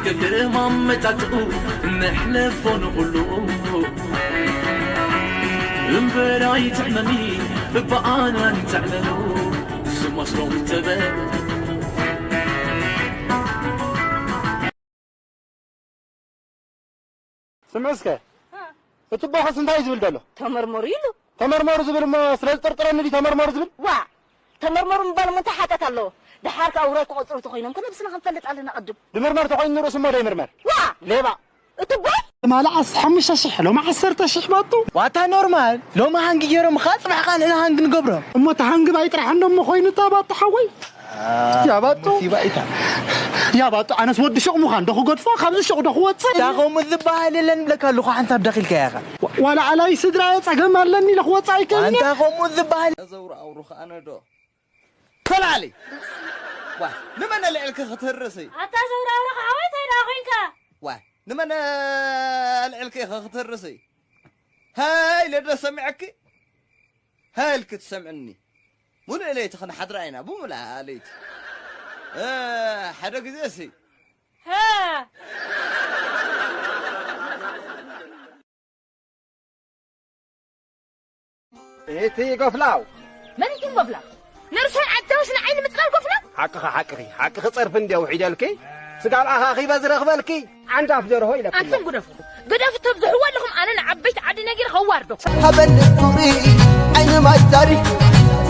ክልማመጣጥኡ ነሕለፎ ንኹሉ እምበር ኣይትዕመሚ ብኣናን ተዕመኑ ዝመስሎም ተበል ስምዒ እስከ እቲ ቦኸስ እንታይ እዩ ዝብል ዘሎ? ተመርመሩ ኢሉ። ተመርመሩ ዝብል እሞ ስለ ዝጥርጥረኒ ድዩ ተመርመሩ ዝብል? ዋእ! ተመርመሩ ምባል እሞ እንታይ ሓጥያት ኣለዎ? ደሓር ከኣ ውራይ ክቖጽሩ ተኾይኖም ከ ነብስና ክንፈልጥ ኣለና ቅድም። ድምርማር ተኾይኑ ንርእሱ እሞ ዶ ይምርመር? ዋእ! ሌባ! እቲ ቦይ! ትማሊ ዓሰርተ ሓሙሽተ ሽሕ ሎሚ ዓሰርተ ሽሕ ባጡ። ዋታ ኖርማል ሎሚ ሃንጊ ጌሮም ኸኣ ጽባሕ ኸኣ ንሕና ሃንጊ ንገብሮም። እሞ እቲ ሃንጊ ባይ ጥራሕ እንዶ እሞ ኾይኑ እታ ባጡ ሓወይ። ያባጡ ያባጡ ኣነስ ወዲ ሹቕ ምዃን ዶ ክገድፎ ካብዚ ሹቕ ዶ ክወፅእ እታ ከምኡ ዝበሃል የለን ብለካ ኣለኹ ሓንሳብ ደኺልካ ኢኻ ዋላ ኣላይ ስድራየ ፀገም ኣለኒ ኢለ ክወፅእ ኣይክእልን ኣንታ ከምኡ ዝበሃል ዘውራውሩ ኸኣነ ዶ ከላሊ ዋ ንመን ኣልዕልኪ ክትህርሲ ኣታ ዘውራውሩ ኸዓወይ እንታይ ደኣ ኮይንካ ዋ ንመን ኣልዕልኪ ኢኺ ክትህርሲ ሃይ ኢለ ዶ ሰሚዐኪ ሃይ ኢልኪ ትሰምዕኒ ሙሉእ ለይቲ ክንሓድራ ኢና ብሙሉኣ ለይቲ ሓደ ግዜ ሲ እቲ ጎፍላው መን እዩ ጎፍላው? ነርሶን ዓዳውስ ንዓይ ንምጽራር ጎፍላው? ሓቅኺ ሓቅኺ ሓቅኺ ጸርፊ እንድየ ውሒደልኪ ስጋብ ኣኻኺበ ዝረኽበልኪ ዓንዳፍ ደርሆ ኢለኪ ኣለኹ። ኣንቱም ግደፉ ግደፉ ተብዝሕዎ ኣለኹም ኣነ ንዓበይቲ ዓዲ ነጊረ ከዋርዶ። ሃበኒ ፍቕሪ ዓይኒ ማይ ታሪኽ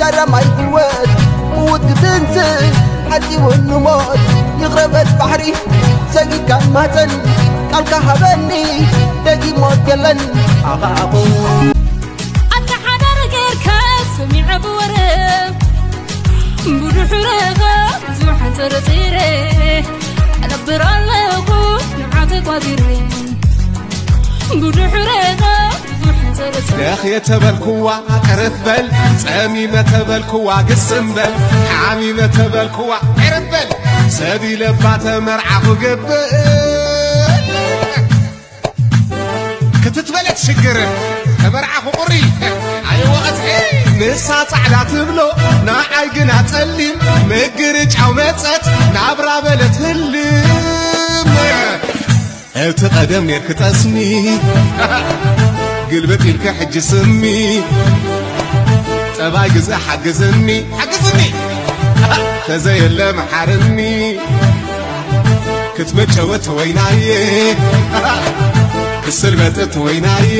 ዛራ ማይ ህይወት ምውት ክትንስእ ሓጺቡ ንሞት ይቕረበት ባሕሪ ሰጊድካ ማህጸን ቃልካ ሃበኒ ደጊሞ ገለን ኣኻ ኣኹ ኣታ ሓዳር ጌርካ ሰሚዐ ብወረ ብድሕረኻ ብዙሓን ጠረጺረ እነብር ኣለኹ ንዓ ተቋጺረ ብድሕረኻ ብዙሓን ጠረጺረ ደኽየ ተበልኩዋ ቅርፍ በል ጸሚመ ተበልኩዋ ግስም በል ሓሚመ ተበልኩዋ ዕርፍ በል ሰብ ኢለባ ተመርዓ ክገብእ ክትትበለት ሽግር ተመርዓ ክቑሪ ኣይወቐት ንሳ ጻዕዳ ትብሎ ንዓይ ግና ጸሊም ምግርጫው መጸት ናብራ በለት ህልም እቲ ቀደም ኔርክ ጠስሚ ግልብጥ ኢልክ ሕጂ ስሚ ጠባይ ግዘ ሓግዝኒ ሓግዝኒ ተዘየለ መሓርኒ ክትመጨወት ወይናየ ክስልበጥት ወይናየ